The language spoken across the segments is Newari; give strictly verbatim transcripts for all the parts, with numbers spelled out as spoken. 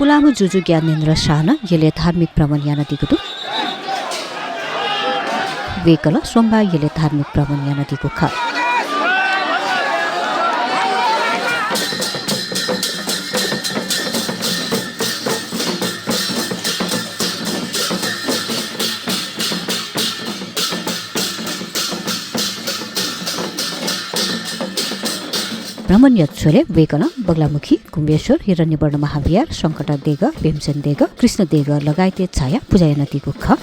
लामु जुजु ज्ञानेन्द्र शाहं यलय् धार्मिक भ्रमण यानादीगु दु। वय्कलं सोमबार यलय् धार्मिक भ्रमण यानादीगु खः। भ्रमणया झ्वलय् वय्कलं बगलामुखी, कुम्भेश्वर, हिरण्यवर्ण महाविहार, संकटा देगः, भीमसेन देगः, कृष्ण देगः लगायतय् झायाः पुजा यानादीगु खः।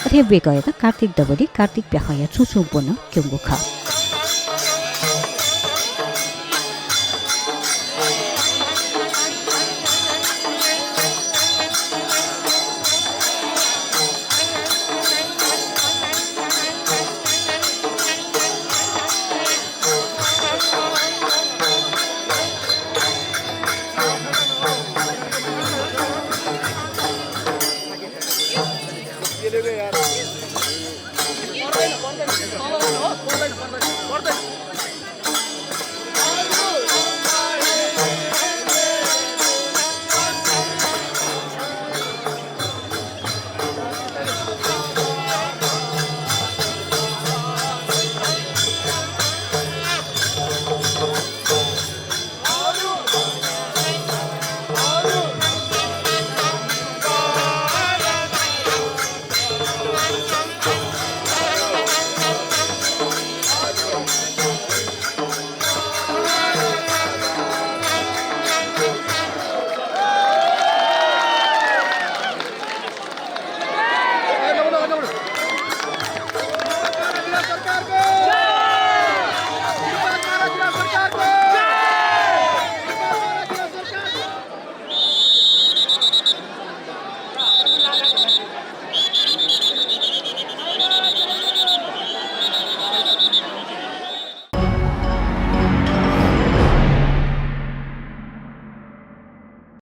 अथे वय्कःयात कार्तिक दबुली, कार्तिक प्याखंया छुं छुं ब्वनं क्यंगु खः।